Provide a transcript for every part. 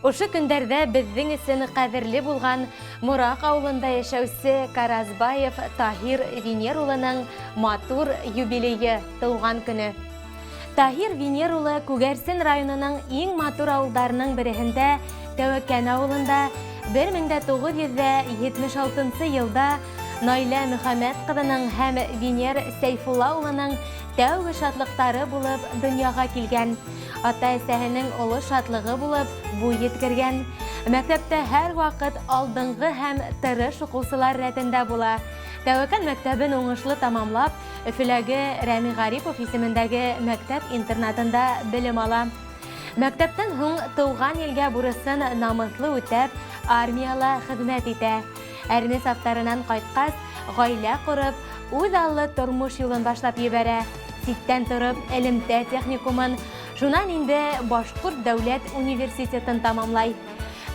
Ошо көндәрҙә беҙҙең өсөн ҡәҙерле булған Мораҡ ауылында йәшәүсе Каразбаев Таһир Венер улының матур юбилейы, тыуған көнө. Таһир Венер улы Күгәрсен районының иң матур ауылдарының береһендә, Тәүәкән ауылында 1976 йылда Наилә Мөхәммәт ҡыҙының һәм Венер Сәйфулла улының тәүге шатлыҡтары булып донъяға килгән. Ата-әсәһенең оло шатлығы булып буй еткергән. Мәктәптә һәрваҡыт алдынгы һәм тырыш укыусылар рәтендә була. Тәвәкән мәктәбен уңышлы тамамлап, Өфөләге Рәми Гарипов исемендәге мәктәп-интернатында белем ала. Мәктәптән һуң туган илгә бурысын намыслы үтәп, армияла хезмәт итә. Әрме сафтарынан кайткач, гаилә корып, үз аллы тормыш юлын башлап ебәрә. Читтән торып элемтә техникумын, шунан инде Башкорт дәүләт университетын тамамлай.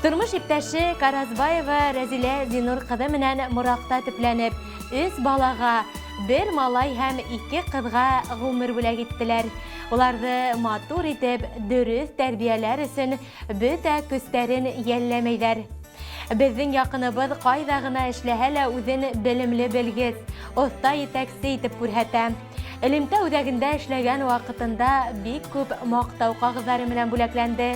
Тормыш иптәше Каразбаева Рәзилә Зинур кызы менән Моракта төпләнеп, өч балага, бер малай һәм ике кызга гомер бүләк иттеләр. Уларны матур итеп, дөрес тәрбияләр өчен бөтә көчләрен йәлләмәйҙәр. Беҙҙең яҡыныбыҙ ҡайҙа ғына эшләһә лә үҙен белемле белгес, оҫта етәксе итеп күрһәтә. Элемтә үҙәгендә эшләгән ваҡытында бик күп маҡтау ҡағыҙҙары менән бүләкләнде.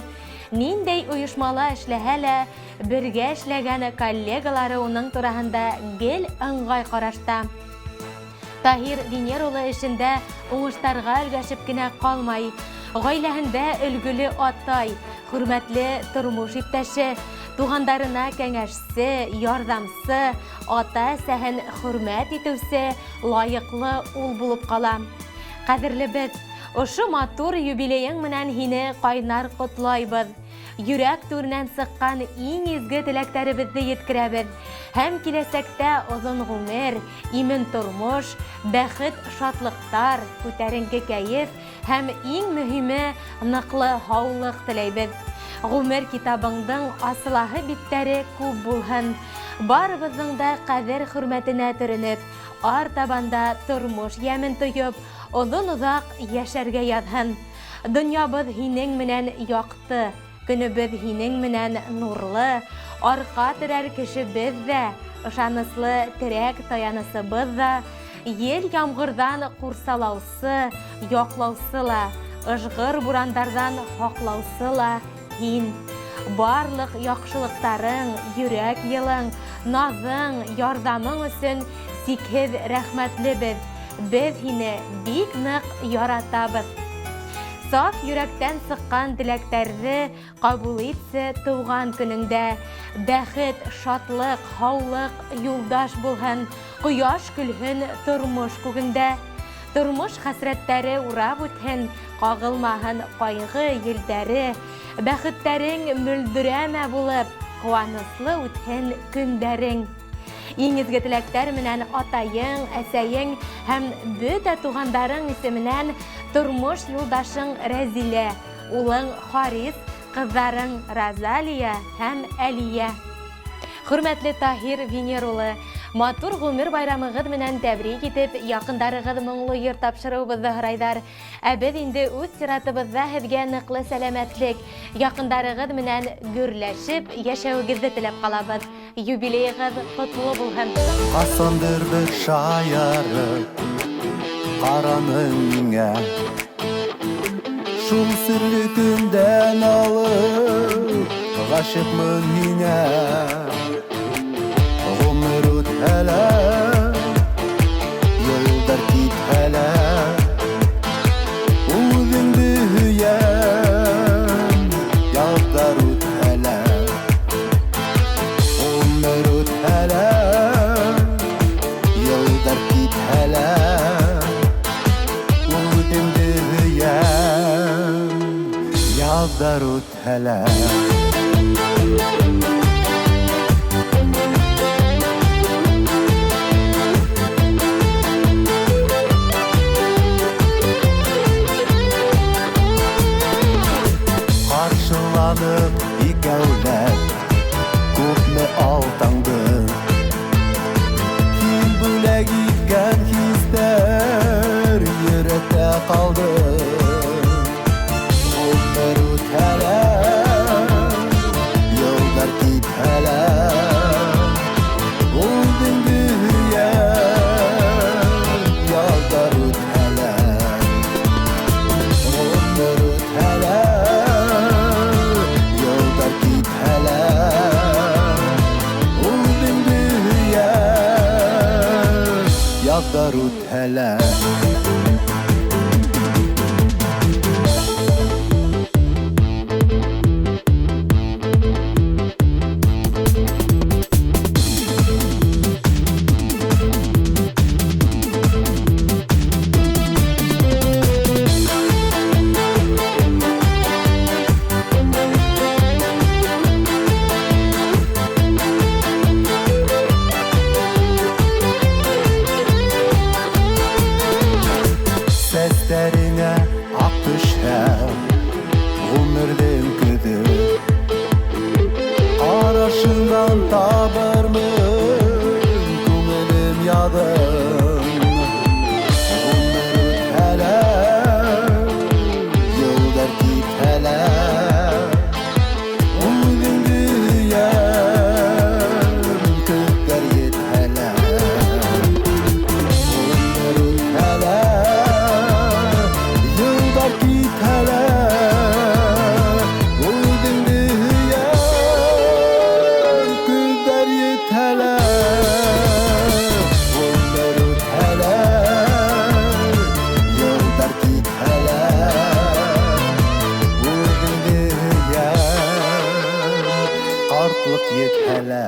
Ниндәй ойошмала эшләһә лә, бергә эшләгән коллегалары уның тураһында гел ыңғай ҡарашта. Таһир Венер улы эшендә уңыштарға өлгәшеп кенә ҡалмай. Ғаиләһендә өлгөлө атай, хөрмәтле тормош иптәше, туғандарына кәңәшсе, ярҙамсы, ата-әсәһен хөрмәт итеүсе лайыҡлы ул булып ҡала. Ҡәҙерлебеҙ, ошо матур юбилейың менән һине ҡайнар ҡотлайбыҙ. Йөрәк түренән сыҡҡан иң изге теләктәребеҙҙе еткерәбеҙ һәм киләсәктә оҙон ғүмер, имен тормош, бәхет, шатлыҡтар, күтәренке кәйеф һәм иң мөһиме ныҡлы һаулыҡ теләйбеҙ. Ғүмер китабыңдың асылаһы биттәре күп булһын. Барыбыҙҙың да ҡәҙер-хөрмәтенә төрөнөп, артабан да тормош йәмен тойоп, оҙон-оҙаҡ йәшәргә яҙһын. Донъябыҙ һинең менән яҡты, көнөбөҙ һинең менән нурлы, арҡа терәр кешебеҙ ҙә, ышаныслы терәк таянысыбыҙ ҙа, ел-ямғырҙан ҡурсалаусы, яҡлаусы ла, ыжғыр бурандарҙан һаҡлаусы ла һин. Барлыҡ яҡшылыҡтарың, йөрәк йылың, наҙың, ярҙамың өсөн сикһеҙ рәхмәтлебеҙ. Беҙ һине бик ныҡ яратабыҙ. Саф йөрәктән сыҡҡан теләктәрҙе ҡабул итсе тыуған көнөңдә. Бәхет, шатлыҡ, һаулыҡ юлдаш булһын, ҡояш көлһөн тормош күгеңдә. Тормош хәсрәттәре урап үтһен, ҡағылмаһын ҡайғы елдәре. Бәхеттәрең мөлдөрәмә булып, ҡыуаныслы үтһен көндәрең. Иң изге теләктәр менән атайың, әсәйең һәм бөтә туғандарың исеменән тормош юлдашың Рәзилә, улың Харис, ҡыҙҙарың Розалия һәм Әлия. Хөрмәтле Таһир Венер улы, матур ғүмер байрамығыҙ менән тәбрик итеп, яҡындарығыҙ моңло йыр тапшырыуыбыҙҙы һорайҙар. Ә беҙ инде үҙ сиратыбыҙҙа һеҙгә ныҡлы сәләмәтлек, яҡындарығыҙ менән гөрләшеп йәшәүегеҙҙе теләп ҡалабыҙ. Юбилейығыҙ ҡотло булһын! Ҡасандыр бер шаярып ҡараның миңә, Шул серле көндән алып ғашиҡмын һиңә. Ғүмер үтһә лә, йылдар китһә лә, Үҙеңде һөйәм, яҙҙар үтһә лә. Ғүмер үтһә лә, йылдар китһә лә, Үҙеңде һөйәм, яҙҙар үтһә лә. Ҡаршыланыҡ икәүләп күпме ал таңды, Һин бүләк иткән хистәр йөрәктә ҡалды. Ғүмер үтһә лә, Йылдар үтһә лә. Сәстәреңә аҡ төшһә ғүмерҙең көҙө, Ҡарашыңдан табырмын күңелем яҙын. Ғүмер үтһә лә, йылдар китһә лә, Үҙеңде һөйәм, көҙҙәр етһә лә. Ғүмер үтһә лә, йылдар китһә лә, Үҙеңде һөйәм, көҙҙәр етһә лә. Ғүмер үтһә лә, йылдар китһә лә, Үҙеңде һөйәм, ҡартлыҡ етһә лә.